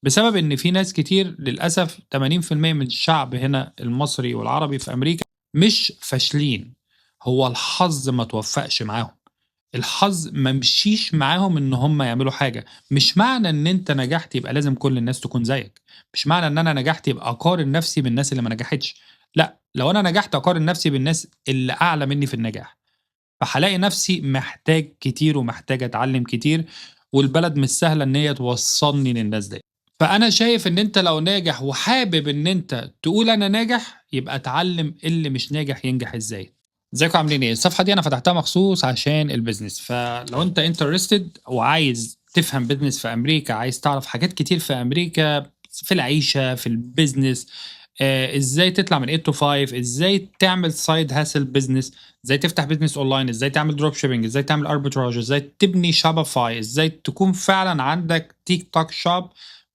بسبب ان في ناس كتير للاسف، 80% من الشعب هنا المصري والعربي في امريكا مش فاشلين، هو الحظ ما توفقش معاهم، الحظ ما مشيش معاهم ان هم يعملوا حاجه. مش معنى ان انت نجحت يبقى لازم كل الناس تكون زيك، مش معنى ان انا نجحت يبقى اقارن نفسي بالناس اللي ما نجحتش. لا، لو انا نجحت اقارن نفسي بالناس اللي اعلى مني في النجاح، فهلاقي نفسي محتاج كتير ومحتاج اتعلم كتير، والبلد مش سهلة ان هي توصلني للناس دي. فانا شايف ان انت لو ناجح وحابب ان انت تقول انا ناجح، يبقى اتعلم اللي مش ناجح ينجح ازاي. ازيكم عاملين ايه؟ الصفحة دي انا فتحتها مخصوص عشان ال business، فلو انت interested وعايز تفهم business في امريكا، عايز تعرف حاجات كتير في امريكا، في العيشه، في ال business، ازاي تطلع من 8 to 5، ازاي تعمل side hustle business، ازاي تفتح business online، ازاي تعمل drop shipping، ازاي تعمل arbitrage، ازاي تبني Shopify، ازاي تكون فعلا عندك TikTok Shop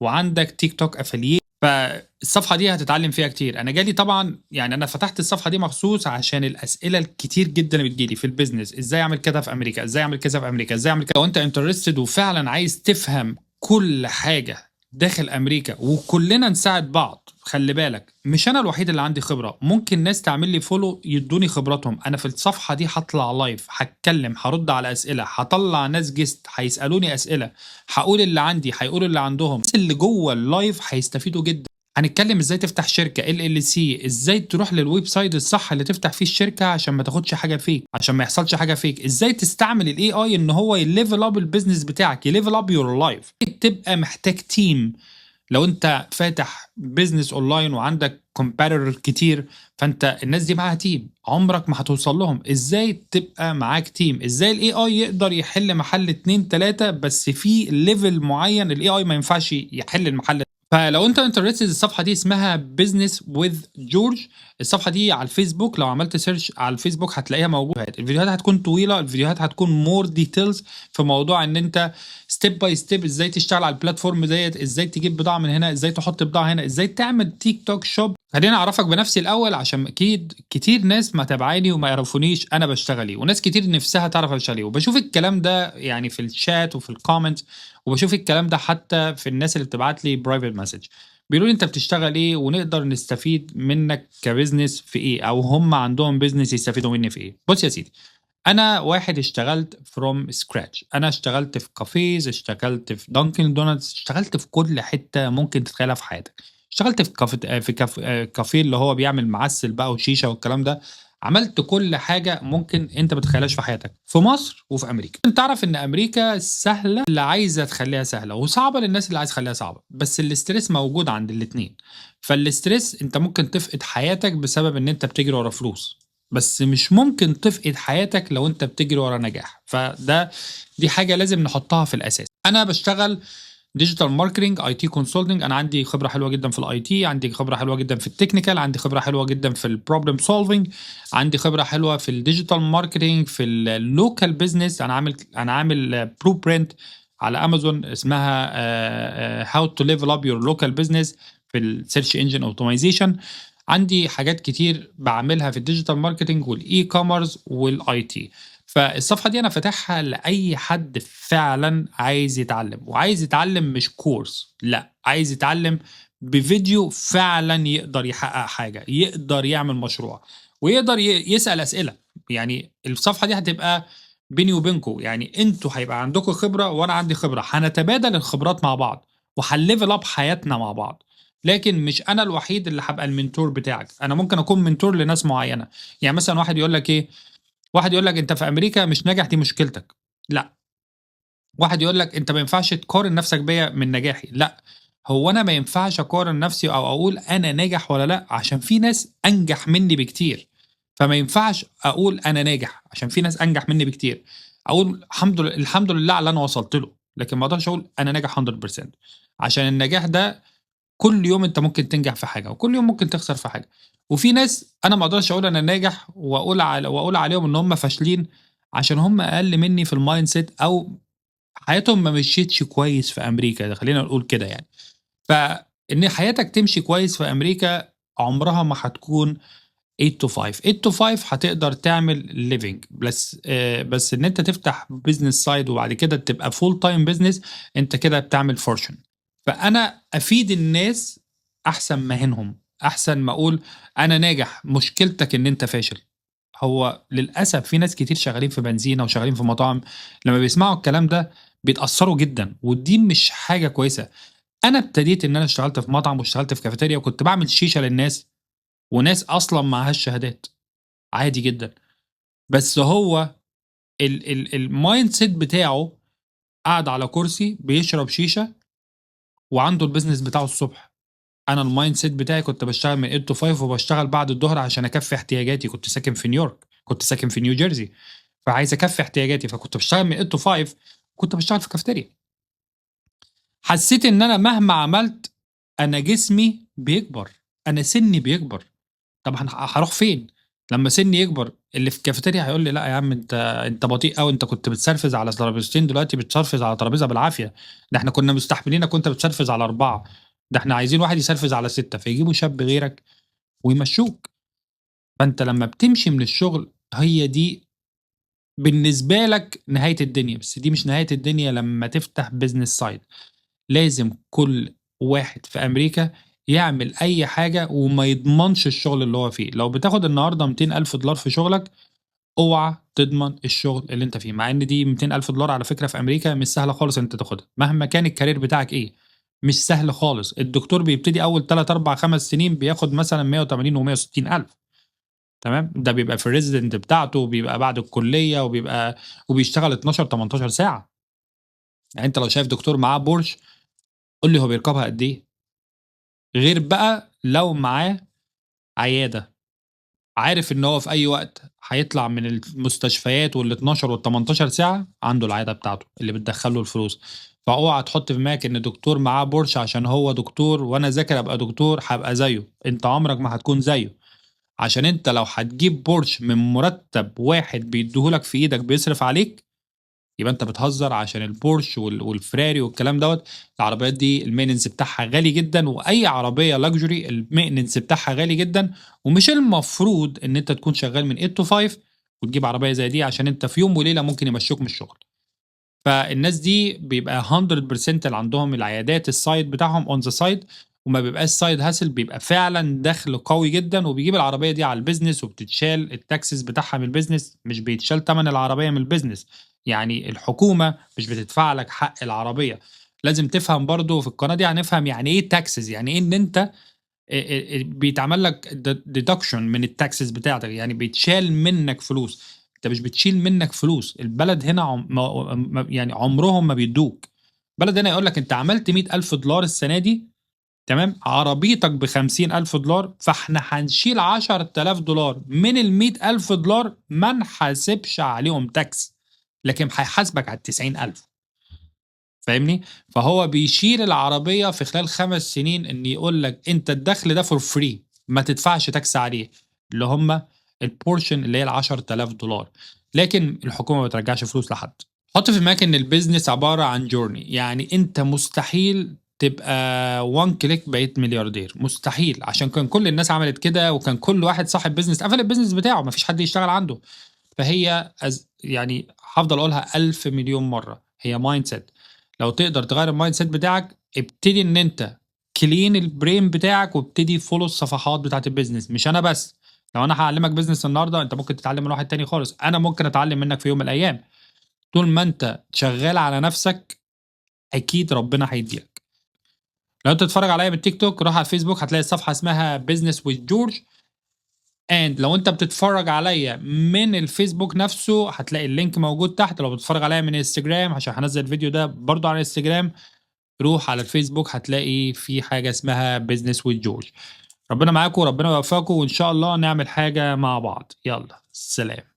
وعندك TikTok affiliate. فالصفحه دي هتتعلم فيها كتير. انا جالي طبعا، يعني انا فتحت الصفحة دي مخصوص عشان الاسئلة الكتير جدا اللي بتجيلي في ال business، ازاي اعمل كده في امريكا، ازاي اعمل كذا في امريكا، ازاي اعمل كده. لو انت interested وفعلا عايز تفهم كل حاجة داخل امريكا وكلنا نساعد بعض، خلي بالك مش انا الوحيد اللي عندي خبره، ممكن ناس تعمل لي follow يدوني خبراتهم. انا في الصفحة دي هطلع live، هتكلم، هرد على اسئله، هطلع ناس guest هيسالوني اسئله، هقول اللي عندي، هيقولوا اللي عندهم. الناس اللي جوه ال live هيستفيدوا جدا. هنتكلم ازاي تفتح شركة LLC، ازاي تروح لل website الصح اللي تفتح فيه الشركة عشان ما تاخدش حاجة fake، عشان ما يحصلش حاجة fake، ازاي تستعمل ال AI ان هو ي level up ال business بتاعك، ي level up your life. تبقى محتاج team لو انت فاتح business online وعندك competitor كتير، فانت الناس دي معاها team، عمرك ما هتوصل لهم. ازاي تبقى معاك team؟ ازاي ال AI يقدر يحل محل اتنين تلاتة، بس في level معين ال AI ما ينفعش يحل المحل. فلو انت interested، الصفحة دي اسمها Business with George. الصفحة دي على الفيسبوك، لو عملت search على الفيسبوك هتلاقيها موجوده. الفيديوهات هتكون طويله، الفيديوهات هتكون more details في موضوع ان انت step by step ازاي تشتغل على ال platform ديت، ازاي تجيب بضاعة من هنا، ازاي تحط بضاعة هنا، ازاي تعمل TikTok Shop. خليني اعرفك بنفسي الاول عشان اكيد كتير ناس ما تابعاني وما يعرفونيش انا بشتغل ايه، وناس كتير نفسها تعرف انا بشتغل ايه. وبشوف الكلام ده يعني في الشات وفي ال comment، وبشوف الكلام ده حتى في الناس اللي بتبعت لي private message، بيقولوا لي انت بتشتغل ايه ونقدر نستفيد منك ك business في ايه، او هم عندهم business يستفيدوا مني في ايه. بص يا سيدي، انا واحد اشتغلت from scratch. انا اشتغلت في cafes، اشتغلت في Dunkin' Donuts، اشتغلت في كل حتة ممكن تتخيلها في حياتك. اشتغلت في كافيه اللي هو بيعمل معسل بقى وشيشه والكلام ده. عملت كل حاجة ممكن انت ما تتخيلهاش في حياتك في مصر وفي امريكا. انت تعرف ان امريكا سهلة اللي عايزه تخليها سهله، وصعبة للناس اللي عايز تخليها صعبه، بس ال stress موجود عند الاثنين. فال stress انت ممكن تفقد حياتك بسبب ان انت بتجري ورا فلوس، بس مش ممكن تفقد حياتك لو انت بتجري ورا نجاح. دي حاجة لازم نحطها في الاساس. انا بشتغل digital marketing، IT consulting. انا عندي خبره حلوة جدا في ال IT، عندي خبره حلوة جدا في ال technical، عندي خبره حلوة جدا في ال problem solving، عندي خبره حلوة في ال digital marketing، في ال local business. انا عامل blueprint على امازون اسمها how to level up your local business في ال search engine optimization. عندي حاجات كتير بعملها في ال digital marketing وال e-commerce وال IT. فالصفحه دي انا فاتحها لاي حد فعلا عايز يتعلم، وعايز يتعلم مش course، لا، عايز يتعلم بفيديو فعلا يقدر يحقق حاجه، يقدر يعمل مشروع، ويقدر يسال اسئله. يعني الصفحة دي هتبقى بيني وبينكم، يعني انتوا هيبقى عندكم خبره وانا عندي خبره، هنتبادل الخبرات مع بعض وهن level up حياتنا مع بعض. لكن مش انا الوحيد اللي هبقى ال mentor بتاعك، انا ممكن اكون mentor لناس معينه. يعني مثلا واحد يقول لك ايه؟ واحد يقول لك انت في امريكا مش ناجح، دي مشكلتك. لا. واحد يقول لك انت ما ينفعش تقارن نفسك بيا من نجاحي. لا، هو انا ما ينفعش اقارن نفسي او اقول انا ناجح ولا لا، عشان في ناس انجح مني بكتير. فما ينفعش اقول انا ناجح عشان في ناس انجح مني بكتير. اقول الحمد لله، الحمد لله على اللي انا وصلت له، لكن ما اقدرش اقول انا ناجح 100%، عشان النجاح ده كل يوم انت ممكن تنجح في حاجة وكل يوم ممكن تخسر في حاجه. وفي ناس انا ما اقدرش اقول انا ناجح واقول عليهم ان هم فاشلين، عشان هم اقل مني في ال mindset او حياتهم ما مشيتش كويس في امريكا، خلينا نقول كده يعني. فان حياتك تمشي كويس في امريكا عمرها ما هتكون 8 to 5. 8 to 5 هتقدر تعمل living بس، بس ان انت تفتح business side وبعد كده تبقى full time business، انت كده بتعمل fortune. فانا افيد الناس احسن ما اهينهم، احسن ما اقول انا ناجح مشكلتك ان انت فاشل. هو للاسف في ناس كتير شغالين في بنزينة وشغالين في مطاعم، لما بيسمعوا الكلام ده بيتاثروا جدا، ودي مش حاجة كويسة. انا ابتديت ان انا اشتغلت في مطعم واشتغلت في كافيتيريا، وكنت بعمل شيشة للناس، وناس اصلا معهاش شهادات عادي جدا، بس هو ال mindset بتاعه قاعد على كرسي بيشرب شيشة وعنده ال business بتاعه الصبح. انا ال mindset بتاعي كنت بشتغل من 8 to 5 وبشتغل بعد الظهر عشان اكفي احتياجاتي. كنت ساكن في نيويورك، كنت ساكن في نيوجيرسي، فعايز اكفي احتياجاتي، فكنت بشتغل من 8 to 5، كنت بشتغل في كافيتيريا. حسيت ان انا مهما عملت انا جسمي بيكبر، انا سني بيكبر، طب هروح فين لما سني يكبر؟ اللي في الكافيتيريا هيقول لي لا يا عم انت بطيء قوي، انت كنت بتسرفز على ترابيزتين دلوقتي بتسرفز على ترابيزة بالعافية، ده احنا كنا مستحملينك وانت بتسرفز على 4، ده احنا عايزين واحد يسرفز على 6، فيجيبوا شاب غيرك ويمشوك. فانت لما بتمشي من الشغل هي دي بالنسبة لك نهاية الدنيا، بس دي مش نهاية الدنيا لما تفتح business side. لازم كل واحد في امريكا يعمل اي حاجة وما يضمنش الشغل اللي هو فيه. لو بتاخد النهارده $200,000 في شغلك، اوعى تضمن الشغل اللي انت فيه، مع ان دي $200,000 على فكرة في امريكا مش سهلة خالص ان انت تاخدها، مهما كان ال career بتاعك ايه، مش سهل خالص. الدكتور بيبتدي اول 3 4 5 سنين بياخد مثلا 180 و160 الف، تمام؟ ده بيبقى في ال resident بتاعته، بيبقى بعد الكلية، وبيشتغل 12 18 ساعة. يعني انت لو شايف دكتور معاه بورش قول لي هو بيركبها قد ايه، غير بقى لو معاه عيادة، عارف ان هو في اي وقت هيطلع من المستشفيات وال 12 وال 18 ساعة عنده العيادة بتاعته اللي بتدخله الفلوس. فاوعى تحط في دماغك ان دكتور معاه بورش عشان هو دكتور وانا ذاكر ابقى دكتور هبقى زيه. انت عمرك ما هتكون زيه، عشان انت لو هتجيب بورش من مرتب واحد بيديهولك في ايدك بيصرف عليك، يبقى انت بتهزر. عشان البورش والفراري والكلام دوت، العربيات دي ال maintenance بتاعها غالي جدا، واي عربية luxury ال maintenance بتاعها غالي جدا، ومش المفروض ان انت تكون شغال من 8 to 5 وتجيب عربية زي دي، عشان انت في يوم وليلة ممكن يمشوك من الشغل. فالناس دي بيبقى 100% اللي عندهم العيادات ال side بتاعهم on the side، وما بيبقاش side hustle، بيبقى فعلا دخل قوي جدا، وبيجيب العربية دي على ال business وبتتشال ال taxes بتاعها من ال business، مش بيتشال ثمن العربية من ال business، يعني الحكومة مش بتدفع لك حق العربية. لازم تفهم برضو في القناة دي هنفهم يعني ايه taxes، يعني ايه ان انت بيتعمل لك deduction من ال taxes بتاعتك، يعني بيتشال منك فلوس، انت مش بتشيل منك فلوس. البلد هنا يعني عمرهم ما بيدوك. البلد هنا يقول لك انت عملت $100,000 السنة دي، تمام، عربيتك ب$50,000، فاحنا هنشيل $10,000 من ال$100,000، ما نحاسبش عليهم tax، لكن هيحاسبك على ال90,000، فاهمني؟ فهو بيشيل العربية في خلال 5 سنين، ان يقول لك انت الدخل ده for free، ما تدفعش tax عليه، اللي هم ال portion اللي هي ال$10,000، لكن الحكومة ما بترجعش فلوس لحد. حط في دماغك ان ال business عبارة عن journey، يعني انت مستحيل تبقى one click بقيت ملياردير، مستحيل، عشان كان كل الناس عملت كده، وكان كل واحد صاحب business قفل ال business بتاعه، ما فيش حد يشتغل عنده. فهي يعني هفضل اقولها 1000 مليون مرة، هي mindset. لو تقدر تغير ال mindset بتاعك، ابتدي ان انت clean ال brain بتاعك، وابتدي follow الصفحات بتاعت ال business. مش انا بس، لو انا هعلمك business النهارده انت ممكن تتعلم من واحد تاني خالص، انا ممكن اتعلم منك في يوم من الايام. طول ما انت شغال على نفسك اكيد ربنا هيديلك. لو انت تتفرج عليا بالتيك توك روح على الفيسبوك، هتلاقي الصفحة اسمها Business with George. and لو انت بتتفرج عليا من الفيسبوك نفسه هتلاقي ال link موجود تحت. لو بتتفرج عليا من انستجرام، عشان هنزل الفيديو ده برضو على انستجرام، روح على الفيسبوك هتلاقي في حاجة اسمها Business with George. ربنا معاكم وربنا يوفقكم، وان شاء الله نعمل حاجة مع بعض. يلا سلام.